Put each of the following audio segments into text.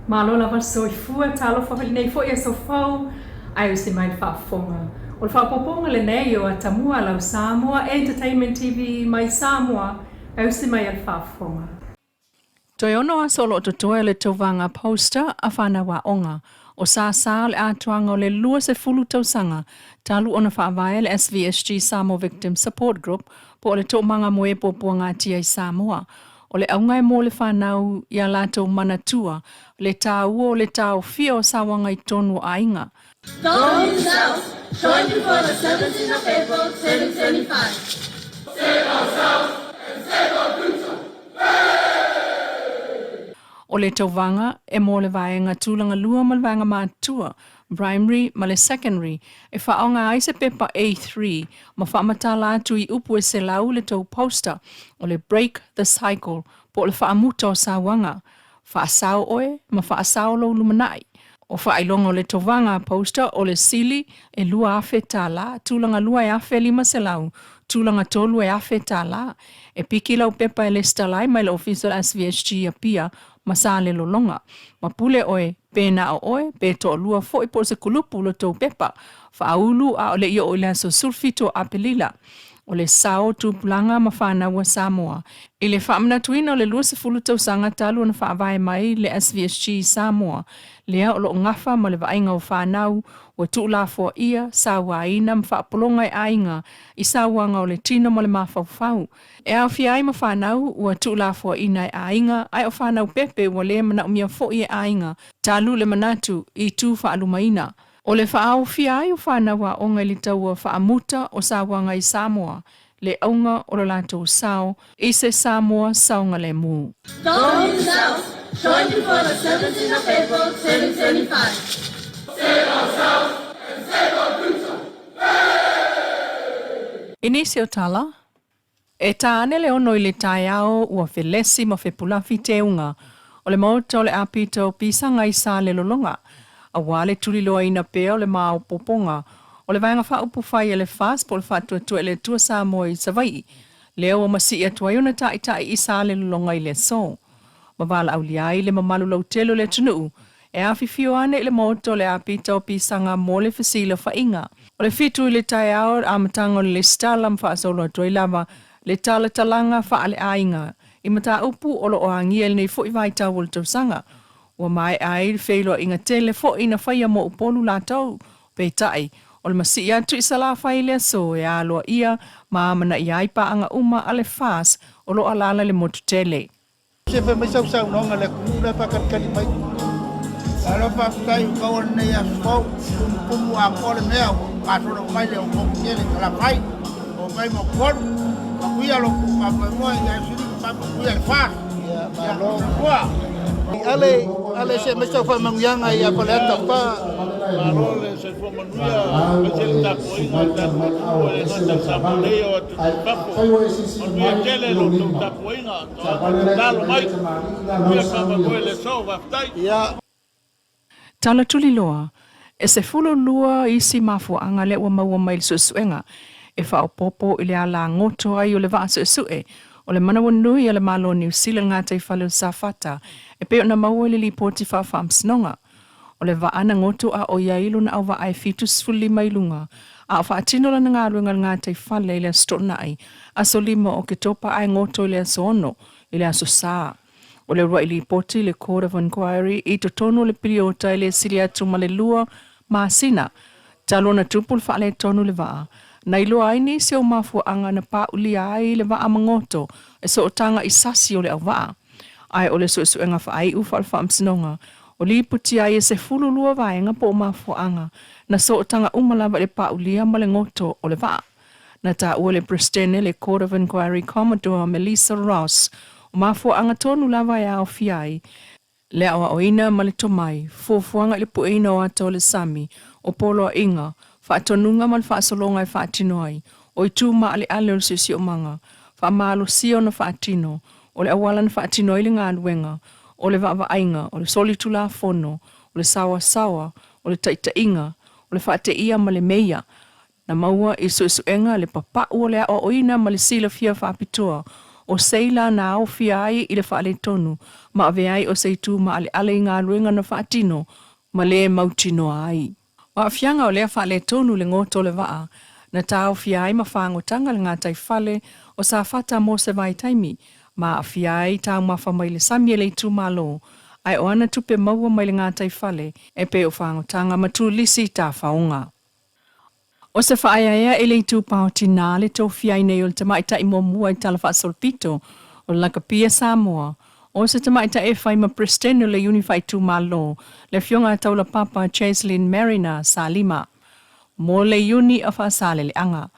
Malo lava le soifua, talofa i lenei foi aso fou, ae usi mai le faafofoga. O le faaopoopoga lenei o Atamua a lau Samoa Entertainment TV mai Samoa, ae usi mai a le faafofoga. Toe ono aso o lo o totoe o le tauvaga poster a fanau aoga o Sasa o le atoaga o le 20 tausaga talu ona faavae le SVSG Samoa Victim Support Group po o le Toomaga mo e Puapuagatia i Samoa. O le auga e mo le fanau i a latou manatua le taua o le taofia o sauaga i totonu o aiga. Go yourselves! Join before the 17th of April 2025. O le tauvaga e mo le vaega tulaga lua ma le vaega matua, primary ma le secondary, e faaaoga ai se pepa A3 ma faamatala atu i upu e 100 le tou poster o le Break the Cycle po o le faamuta o sauaga. Faasao oe ma faasao lou lumanai. O faailoga o le tauvaga poster o le sili e $2,000, tulaga lua e $1,500, tulaga tolu e $1,000. E piki lau pepa e lesitala ai mai le ofisa o le SVSG i Apia ma Salelologa. Ma pule oe pe na o oe pe toalua foi po o se kulupu lo tou pepa. Faaulu a o le i oo i le aso 17 o Apelila. O le sao tupulaga ma fanau a Samoa. I le faamanatuina o le 20 tausaga talu ona faavae mai le SVSG i Samoa, lea o lo o gafa ma le vaaiga o fanau ua tuulafoaia, sauaina ma faapologa e aiga i sauaga o le tino ma le mafaufau. E aofia ai ma fanau ua tuulafoaina e aiga, ae o fanau pepe ua le manaomia foi e aiga, talu le manatu i tu faalumaina. O le faaofia ai o fanau aoga i le taua faamuta o sauaga i Samoa, le auga o lo latou sao i se Samoa saogalemu. Go yourselves! Join before the 17th of April 2025. I nisi o tala, e tā ane le 6 i le taeao ua felesi ma fepulafi teuga o le maota o le apita o Pisaga i Salelologa, aua le tuliloaina pea o le maopoopoga o le vaega faaupufai a le FAST po o le Faatuatua i le Atua Samoa i Savaii, lea ua masii atu ai ona taitai i Salelologa i le aso. Ma valaaulia ai le mamalu lautele o le atunuu e afifio ane i le maota o le apita o Pisaga mo le fesilafaiga. O le 7 i le taeao amataga o le lesitala ma faasolo atu ai lava le talatalaga faaleaiga i mataupu o lo o agia i lenei foi vaitau o le tausaga. Ua maea ai le feiloaiga tele foi na faia mo Upolu latou, peitai, o le masii atu i Salafai i le aso e aloaia ma amanaia ai paaga uma a le FAST o lo o alaala i le motu tele. Se fai mai sau saunoaga i le atunuu la e faakalikali mai. Malo faafetai ua maua lenei aso fou, tumutumu atoa le mea ua gasolo mai le motu tele i Salafai, oo mai ma Upolu, manuia lo outou faamoemoe ia sili ona faamanuia le FAST. Ia malo. Ale, ale se mai sau faamanuiaga ia Faleata 4. Malo le soifua manuia aemaise le tapuaiga a le tatou atunuu e le gata i Samoa nei o atunuu i fafo. Manuia tele lo outou tapuaiga, tatalo mai, manuia le faamoemoe i le aso, faafetai. Ia. Tala tuliloa, e 12 isi mafuaaga lea ua maua mai i le suesuega e faaopoopo i le alagoto ai o le vaa suesue o le manawanui a le Malo o Niu Sila i le gataifale o Safata e pei ona maua i le lipoti faafaamasinoga. O le vaa na goto a o i ai lona auvaa e 75 i luga, a o faatino lana galuega i le gataifale i le Aso Toonai, aso 5 o Oketopa ae goto i le aso 6 i le Aso Sa. O le uluai lipoti i le Court of Inquiry i totonu o le piliota e le sili atu ma le 2 masina talu ona tupu le faaletonu i le vaa, na iloa ai nisi o mafuaaga na paulia ai le vaa magoto e sootaga i sasi o le auvaa. Ae o le suesuega faaiu faale-faamasinoga, o lipotia ai e 12 vaega po o mafuaaga na sootaga uma lava i le paulia ma le goto o le vaa. Na taua le Peresetene le Court of Inquiry Commodore Melissa Ross, o mafuaaga tonu lava e aofia ai le aoaoina ma le tomai, fuafuaga i le pueina o ata o le sami, o poloaiga, faatonuga ma le faasologa e faatino ai, o itu maaleale o le siosiomaga, faamalosia ona faatino, o le auala na faatino ai le galuega, o le vaavaaiga, o le solitulafono, o le saoasaoa, o le taitaiga, o le faateia ma le meia. Na maua i suesuega le papau o le aoaoina ma le silafia faapitoa o seila na aofia ai i le faaletonu ma avea ai o se itu maaleale i galuega na faatino ma lē mautinoa ai. O aafiaga o lea faaletonu i le goto o le vaa na taofia ai ma fagotaga le gataifale o Safata mo se vaitaimi ma aafia ai taumafa mai le sami e le itumalo ae o ana tupe maua mai le gataifale e pei o fagotaga ma turisi tafaoga. O se faaeaea i le itupa o tinā le tofia ai nei o le tamaitai muamua i le Tala Faasolopito o le Lakapi a Samoa, o se tamaitai e fai ma Peresetene o le Iuni Faaitumalo, le Afioga a Taulapapa Cheslin Mariner Salima, mo le Iuni a Faasaleleaga.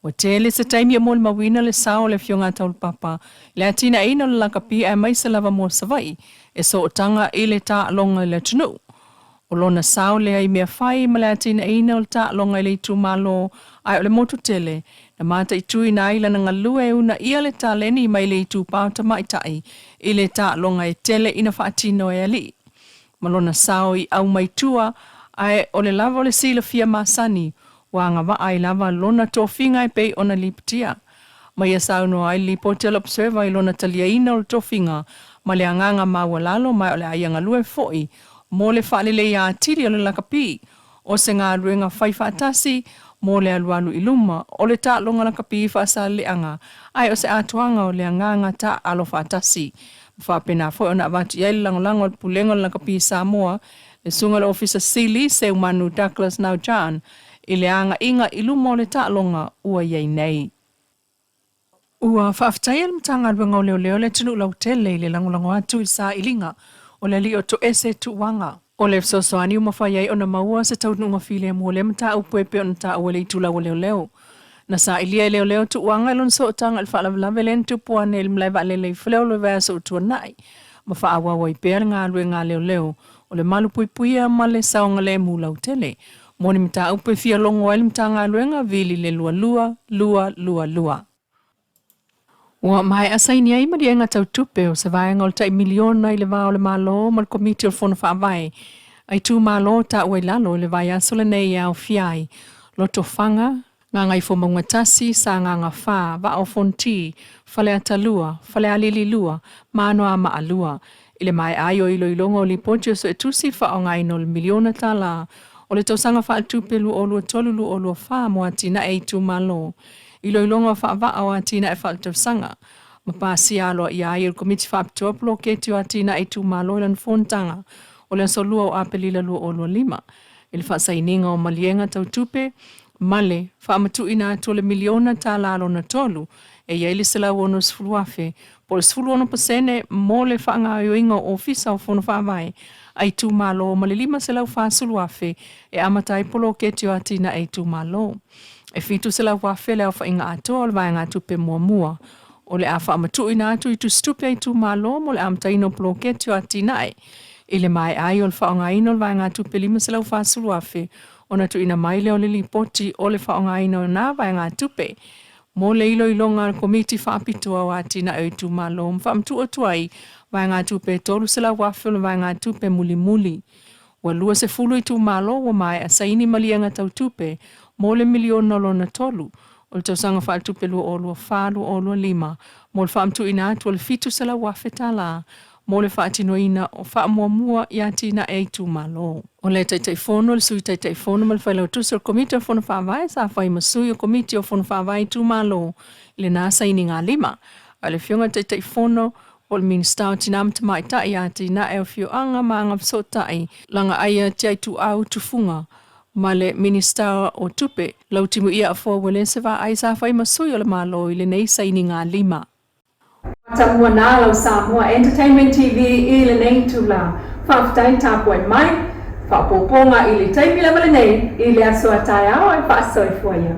Ua tele se taimi o molimauina le sao o le Afioga a Taulapapa i le atinaeina o le lakapi aemaise lava mo Savaii e sootaga i le taaloga i le atunuu. O lona sao lea i mea fai ma le atinaeina o le taaloga i le itumalo ae o le motu tele na mataituina ai lana galue e uunaia le taleni mai le itupa o tamaitai i le taaloga e tele ina faatino e alii ma lona sao i au mai tua ae o le lava o le silafia masani ua agavaa ai lava lona tofiga e pei ona lipotia ma ia saunoa ai le lipoti a le Observer i lona taliaina o le tofiga ma le agaga maualalo ma o le a ia galue foi mo le faaleleia atili o le lakapi o se galuega fai faatasi mo le alualu i luma o le taaloga lakapi Faasaleleaga ae o se atoaga o le agaga taaalo faatasi. Ma faapena foi ona avatu i ai le lagolago a le Pulega o le Lakapi Samoa, le Susuga i le Ofisa Sili Seumanu Douglas Naujan i le agaiga i luma o le taaloga ua i ai nei. Ua faafetaia le Matagaluega o Leoleo le atunuu lautele i le lagolago atu i le sailiga o le alii o Toese Tuuaga. O le fesoasoani ua mafai ai ona maua se taunuuga filemu o lea mataupu e pei ona taua i le itulau o leoleo. Na sailia e leoleo Tuuaga i lona sootaga i le faalavelave lea na tupu ane i le malae vaalele i Faleolo i vaiaso ua tuanai ma faaauau ai pea le galuega a leoleo o le malupuipuia ma le saogalemu lautele. Mo ni mataupu e fia logo ai le Matagaluega, vili le 22 2 2. Ua maea saini ai maliega tau tupe o se vaega o le tai miliona i le va o le Malo ma le Komiti o le Fono Faavae a Itumalo taua i lalo i le vaiaso lenei e aofia ai Lotofaga, Gagaifomauga 1, Sagaga 4, Vaa o Fonoti, Faleata 2, Falealili 2 ma Anoamaa 2 i le maea ai o iloiloga o lipoti o suetusi i le faaaogaina o le miliona tala o le tausaga faaletupe 2023/2024 mo atinae a itumalo, iloiloga o faavaa o atinae faaletausaga ma pasia aloaia ai e le Komiti Faapitoa Poloketi o Atinae Itumalo i lana fonotaga o le aso 2 o Aperila 2025 i le faasainiga o maliega tau tupe ma le faamatuuina atu o le miliona tala lona tolu e i ai le $160,000 po o le 16% mo le faagaoioiga o Ofisa o Fono Faavae a Itumalo ma le $540,000 e amata ai poloketi o atinae itumalo. E $700,000 le aofaiga atoa o le vaegatupe muamua o le a faamatuuina atu i tusitupe a itumalo mo le amataina o poloketi o atinae i le maea ai o le faaaogaina o le vaegatupe $540,000 ona tuuina mai lea o le lipoti o le faaaogaina o na vaegatupe mo le iloiloga a le Komiti Faapitoa o Atinae o Itumalo ma faamatuu atu ai vaegatupe e $300,000 o le vaegatupe mulimuli. Ua 20 itumalo ua maea saini maliega tau tupe mo le miliona lona tolu o le tausaga faaletupe 2024/2025 mo le faamatuuina atu o le $700,000 mo le faatinoina o faamuamua i atinae a itumalo. O le Taitaifono, le Sui Taitaifono ma le Failautusi o le Komiti o Fono Faavae sa fai ma sui o Komiti o Fono Faavae Itumalo i lena sainiga lima. A o le Afioga i le Taitaifono po o le Minisita o Tina ma Tamaitai, Atinae o Afioaga ma Agafesootai, Lagaaia Tiaituau Tufuga ma le Minisita o Tupe, Lautimuia Afoa Uelese Vaai sa fai ma sui o le Malo i lenei sainiga lima. Matamua nā lau Samoa Entertainment TV i lenei itula. Faafetai tapuai mai, faaopoopoga i le taimi lava lenei i le aso a taeao e faasoifua ia.